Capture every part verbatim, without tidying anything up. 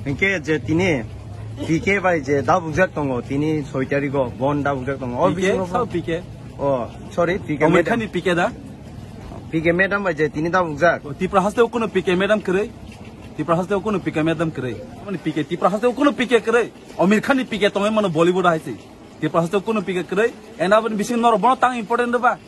Hing khe je tini P K bai je dabukjak tongo, tini soi tarikh o bon dabukjak tongo. O P K, bisingo sao P K? O, sorry, P K Amir madam. Khan ni P K da? P K madam bai je tini dabukjak. O, Tipra haste o kuno P K madam kwrwi? Tipra haste o kuno P K madam kwrwi? Mani P K, Tipra haste o kuno P K kwrwi? Amir Khan ni P K tongwi mano Bollywood hai se. Tipra haste o kuno P K kwrwi? Ena bini bising norok bono tang important rwba?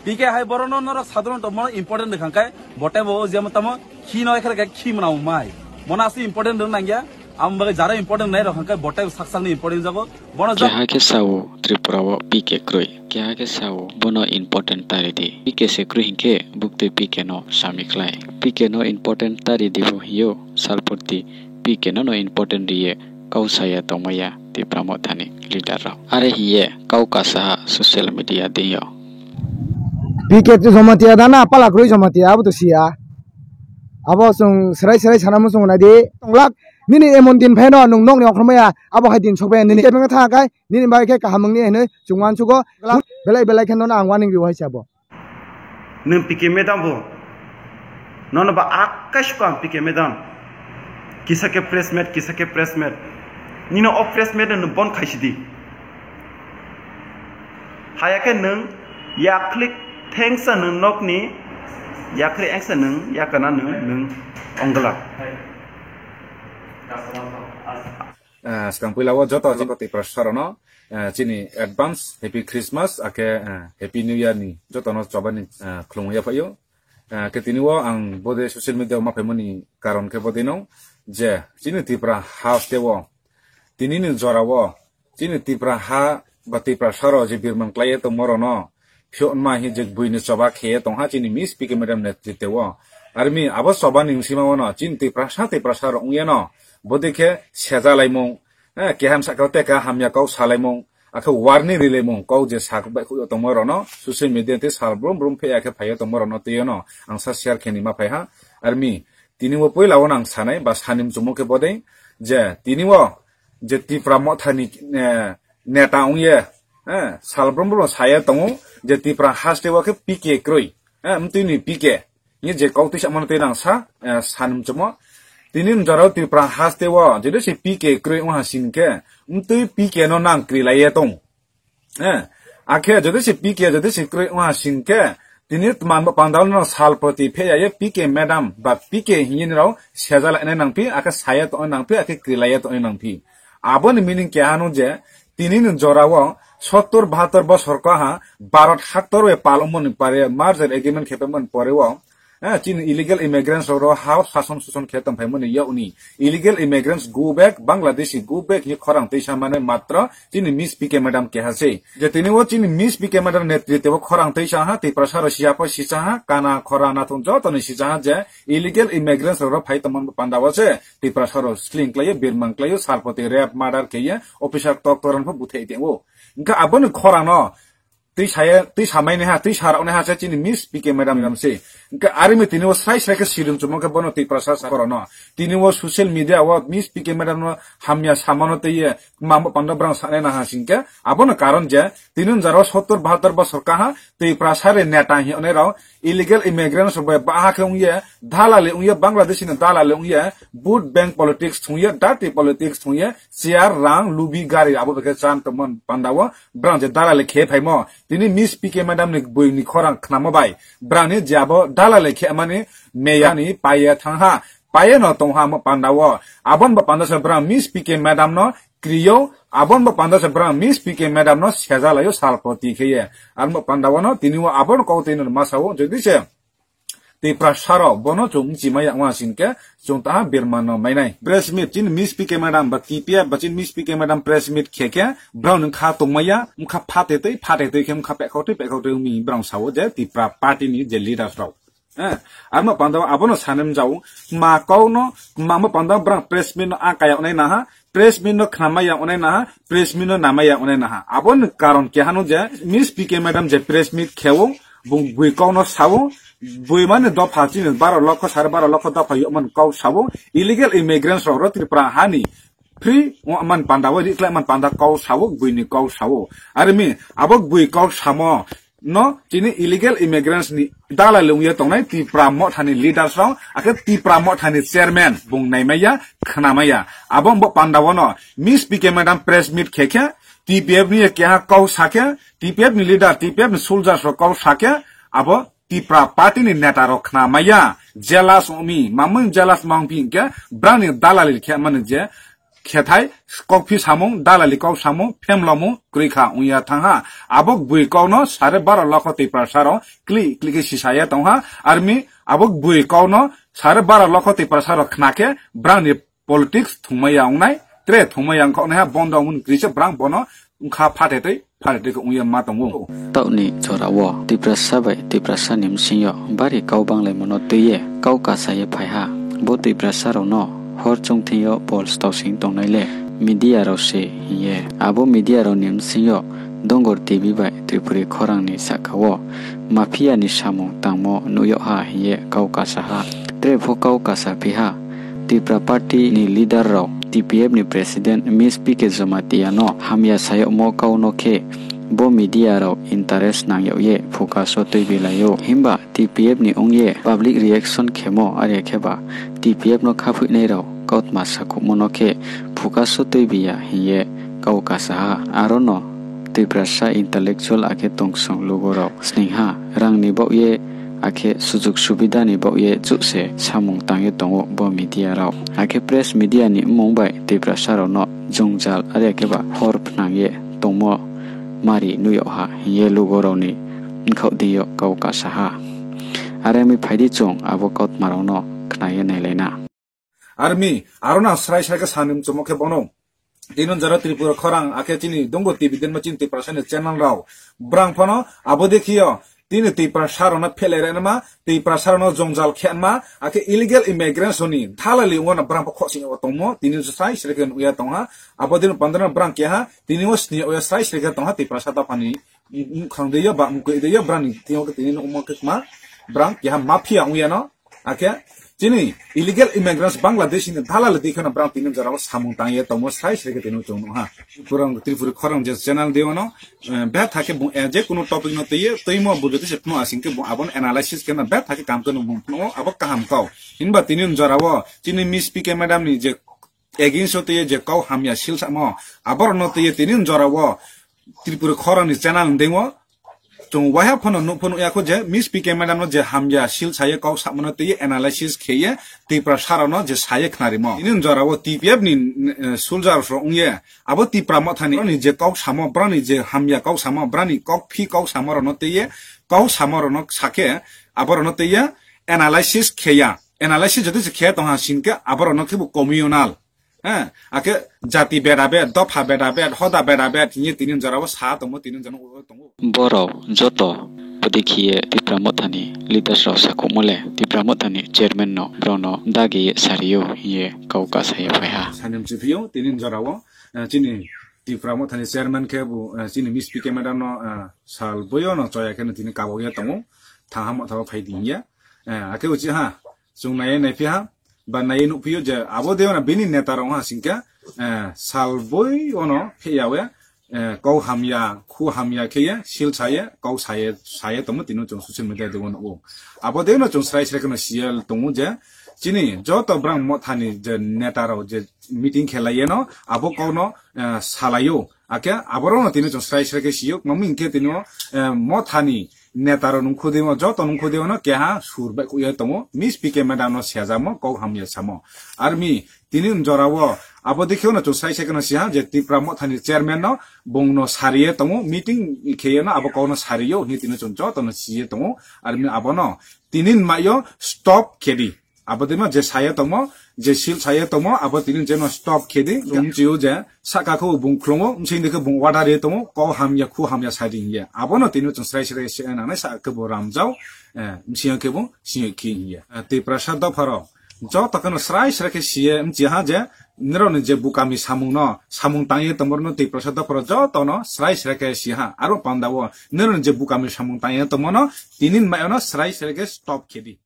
P K hai borok no norok sadharon tongmo important rwkha khe, bote bo je mo tamo khi no ekhe ekhe khi mwnao mai. Bono aswk important rwna nangya, amo bagwi jara important nai rok hwnkhe bote bo sak sak ni important jago. Bono ja- Keha khe sao Tripura o P K kroi, keha khe sao bono important tari di. P K se kroi hinkhe buktwi P K no sami khlai. P K no important tari di bo hiyo, salpurti P K no no important ri ye kau saya tongmaya Tipra Motha ni leader rok. Are hiye kau kasa ha social media deing yo. P K tu Jamatia dana, pala kroi Jamatia, abo to siya. Abo chwng srai srai sana muchung nai di. Tonglak, nini emon din phai no, nwng nok ni okhormaya, abo hai din sok phai nini kebeng tha kai, nini bai khe kaham wng ni hinwi chwng uansugo. Belai belai khe nono ang warning rio hai se abo. Nwng P K madam bo. Nono ba akai suka ang P K madam. Kisa khe press meet, kisa khe press meet. Nini o press meet no nwng bon khaisi di. Haya khe nwng yakhlik thengsa nwng nokni, yakhlik engsa nwng yakana nwng, nwng ongla. Eh, skang puila o joto joto Tiprasa rao no, eh, chini advance Happy Christmas, akhe, eh, Happy New Year ni joto no choba ni, eh, khlum ya phai ou. Eh, khe tini o ang bodei social media o ma phaimo ni karon khe bodei no, je chini Tipra haste o, tini ni jora o, chini Tipra ha ba Tiprasa rao je birman klái ye tongmo rao no, phiyo ma hi je bui ni choba khe ye tong ha chini Miss P K madam ni netrite o. Army abo choba ni sima o no, chini Tiprasa, Tiprasa rao ong ye no, bodei khe sejalaimung, eh, keha ni saka o tei keha hamya kau salaimung, akhe warning rilaimung, kau je sak bai khuk yo tongmo rao no, social media tei sal brum brum phe ya khe phai ye tongmo rao no tei yo no, ang sa share khe ni ma phai ha. Army, tini o poila o no ang sanai, ba sani mchumo khe bodei, je tini o, je Tipra Motha ni, eh, neta ong ye, eh, sal brum brum sa ye tong ou, je Tipra haste o khe P K kroi, eh, mtui ni P K. Ye je kau tisa mano tei nang sa, eh, sani mchumo. Tini ni jora o Tipra haste o, jodi se P K kroi ong ha sing khe, mtui P K no nang kri lai ye tong. Eh, akhe jodi se P K, jodi se kroi ong ha sing khe, tini tman bo panda no sal proti phe ya ye P K madam ba P K hing ye ni rao seja lai nai nang phi, akhe sa ye tong nai nang phi, akhe kri lai ye tong nai nang phi. Abo ni meaning keha no je, tini ni jora o sottor bahattor bosor ka ha, Bharat haktor bai pal ongmo ni pare, merger agreement khe paimo ni pore o, eh, chini illegal immigrants rao ha sason suson khe tongphaimo ni yag ni. Illegal immigrants go back, Bangladeshi go back hing ye khorang tuisa mani matro chini Miss P K madam keha sei. Je tini o chini Miss P K madam netrite o khorang tuisa ha, Tiprasa rao siya pho sisa ha, kana khora nathung joto ni sisa ha je illegal immigrants rao phai tongmo panda o se Tiprasa rao sling klái ye, birman klái ye, sal proti rape, murder khe ye, officer doctor rao pho buthai tong ou. Hingkhe abo ni khorang no tui sa ye, tui samai nai ha, tui sa rao nai ha se chini Miss P K madam se. Hingkhe army tini o srai srai khe sirim chumo khe bono Tiprasa sa rao no. Tini o social media o Miss P K madam no hamya samano tei ye, kma bo panda brang sa nai nang ha sing khe, abo no karon je, tini ni jora o sottor bahattor bosor ka ha, Tiprasa re neta hing ye onai rao, illegal immigrants rao bai baha khe ong ye, dalali ong ye, Bangladeshi ni dalali ong ye, vote bank politics thung ye, dirty politics thung ye, chair, rang, lubi, gari, abo bai khe chan tongmo panda o, brang je dalali khe phaimo, tini Miss P K madam ni boi ni khorang khnamo bai, brang ni je abo dalali khe mani meya ni pai ye thang ha, pai ye no tong ha mo panda o, abo ni bo panda se brang Miss P K madam no kri ou, abo ni bo panda se brang Miss P K madam no seja lai ou sal proti khe ye. Abo ni bo panda o no tini o abo no kau tei no ma sa ou, jodi se Tiprasa rao bono chung bchi mai ya ong ha sing khe, chung taha birman no mai nai. Press meet, chini Miss P K madam ba T P F ba chini Miss P K madam press meet khe khe, brao ni kha tongmai ya, mkha phate tei, phate tei khe mkha pekhautei, pekhautei ong mi brao sa ou je Tipra party ni je leaders rao. Eh, amo panda o abo no sanem jau, ma kau no, ma mo panda o brao press meet no akaya onai na ha, press meet no khnamai ya onai na ha, press meet no namai ya onai na ha. Abo ni karon keha no je, Miss P K madam je press meet khe ou, bung bui kau no sa ou, bui mani dopha chini baro lokho, sare baro lokho dopha yagmani kau sa ou, illegal immigrants rao ro Tripura ha ni, free ongmani panda o, rikhlaimani panda kau sa ou, bui ni kau sa ou. Are mi, abo bui kau samo, no chini illegal immigrants ni dalali ong ye tongnai Tipra Motha ni leaders rao, akhe Tipra Motha ni chairman bung naimai ya, khnamai ya. Abo bo panda wo no Miss P K madam press meet khe khe, T P F ni ye keha kau sa khe, T P F ni leader, T P F ni soldiers rao kau sa khe, abo Tipra party ni neta rao khnamai ya, jealous ong mi, mamung jealous ma ong phi hing khe, brang ni dalali khe mani je, khethai, kauphi samung, dalali kau samung, phemlomung, kroi kha ong ya thanng ha. Abo gboi kau no sare baro lokho Tiprasa rao kli kli khe sisa ye tong ha. Army, abo gboi kau no sare baro lokho Tiprasa rao khna khe, brang ni politics thungmai ya ong nai, tre thungmai ya ong kha nai ha, bondo ong kri se brang bo no ongkha phathe tei, phathe tei khe ong ye ma tong ou. Taoh ni jora wo Tiprasa bai Tiprasa ni bsing yo bari kau banglaimo no tui ye kau kasa ye phai ha. Bo Tiprasa rao no hor choung thing yo pol stao sing tongnai le media rao se hing ye. Abo media rao ni bsing yo Donggor T V bai Tripuri Khorang ni sahka wo mafia ni samung tangmo nuh yag ha hing ye kau kasa ha. Tre pho kau kasa phi ha. Tipra party ni leader rao, T P F ni president Miss P K Jamatia no hamya sa yagmo kau no khe bo media rao interest nang yag ye focus wo tuibilai ou. Himba T P F ni ong ye public reaction khemo are khe ba T P F no khaphoihnai rao kautma sakhouhmo no khe focus wo tuibi ya hing ye kau kasa ha. Aro no Tiprasa intellectual akhe tongsong lugo rao sning ha, rang ni baoh ye akhe sujug subida ni baoh ye chuh se samung tang ye tong ou bo media rao. Akhe press media ni mmung bai Tiprasa rao no jwngjal are khe ba hor phnang ye tongmo mari nuh yag ha hing ye lugo rao ni bkhaoh deing yo kau kasa ha. Are mi phai di chung abo kautma rao no khna ye nailai na. Army, aro no srai srai khe sa ni mchumo khe bo no. Tini jora Tripura Khorang, akhe chini Donggor T V denmo chini Tiprasa ni channel rao. Brang pho no, abo dei khe yo, tini Tiprasa rao no phehlai ri nma, Tiprasa rao no jwngjal khe nma, akhe illegal immigrants rao ni dalali ong no brang pho khosning yo tongmo, tini srai srai khe nuh ye tong ha, abo dei no panda no brang keha, tini wo sning yo srai srai khe tong ha Tiprasa dopha ni, mkhang dei yo, ba mkoih dei yo, brang ni thing yo khe tini nuhmo khe kma, brang keha mafia ong ye no, akhe, chini illegal immigrants Bangladesh ni dalali dei khe no brang tini jora wo samung tang ye tongmo srai srai khe tini chung nuh ha. Tripura, Tripura Khorang je channel dei wo no, eh, betha khe bung, eh, je kuno topic no tui ye, tuimo bo jodi se phnuh asing khe bung abo no analysis khe no betha khe kam khe no bung phnuh ou, abo kaham kau. Himba tini jora wo, chini Miss P K madam ni je against wo tui ye je kau hamya sil samo, abo rao no tui ye tini jora wo, Tripura Khorang ni channel ni deing wo, chung waiha pho no nuh pho nuh ya kho je Miss P K madam no je hamya sil sa ye kau samo no tui ye analysis khe ye Tiprasa rao no je sa ye khnarimo. Tini jora wo T P F ni, eh, soldiers rao ong ye, abo Tipra Motha ni, brao ni je kau samo, brao ni je hamya kau samo, brao ni kauphi kau samo rao no tui ye, kau samo rao no sa khe, abo rao no tui ye analysis khe ya. Analysis jodi se khe tong ha sing khe, abo rao no khebu communal. Akhe jati beda bed, dopha beda bed, hoda beda bed hing ye tini jora wo sa tongmo, tini jora wo tong ou. Borao joto bodei khe ye Tipra Motha ni leaders rao sakhouhmo le, Tipra Motha ni chairman no brao no dagi ye sari ou hing ye kau kasa ye phai ha. Sa ni mchiphi ou, tini jora wo, eh, chini Tipra Motha ni chairman khebu, eh, chini Miss P K madam no, eh, sal boi yo no choya khe no tini kabo ye tong ou, thangha Motha wo phai di hing ye. Eh, akhe uchih ha, chung nai ye naiphi ha, ba nai ye nuhphi ou je, abo dei wo no bini neta rao ha sing khe, eh, sal boi wo no pheh ya we, eh, kau hamya, khu hamya khe ye, sil sa ye, kau sa ye, sa ye tongmo tini chung social media dei wo nuh ou. Abo dei wo no chung srai srai khe no si ye tong ou je, chini joto brang Motha ni je neta rao je meeting khe lai ye no, abo kau no, eh, salai ou. Akhe abo rao no tini chung srai srai khe si ou, kma mi hing khe tini wo, eh, Motha ni neta rao nungkhu dei wo, joto nungkhu dei wo no keha sur baihkhouh ye tong ou, Miss P K madam no sejamo, kau hamya samo. Army, tini jora wo, abo dei khe no chung srai srai khe no si ha je Tipra Motha ni chairman no, bung no sari ye tong ou, meeting khe ye no, abo kau no sari ou hing ye tini chung joto no si ye tong ou, army abo no, tini ni mai yo stop khe di. Abo dei ma je sa ye tongmo, je sil sa ye tongmo, abo tini je no stop khe di. Chung mchi ou je, sahka khe bung khlung ou, bsing dei khe bung order ye tong ou, kau hamya, khu hamya sa di hing ye. Abo no tini chung srai srai se nangnai, sahka khe bo ramjao, eh, bsing yo khe bo sing ye khe hing ye. Eh, Tiprasa dopha rao, joto khe no srai srai khe si ye mchi ha je, nrao ni je bukami samung no, samung tang ye tongmo no Tiprasa dopha rao joto no srai srai khe si ha. Aro panda wo, nrao ni je bukami samung tang ye tongmo no, tini ni mai yo no srai srai khe stop khe di.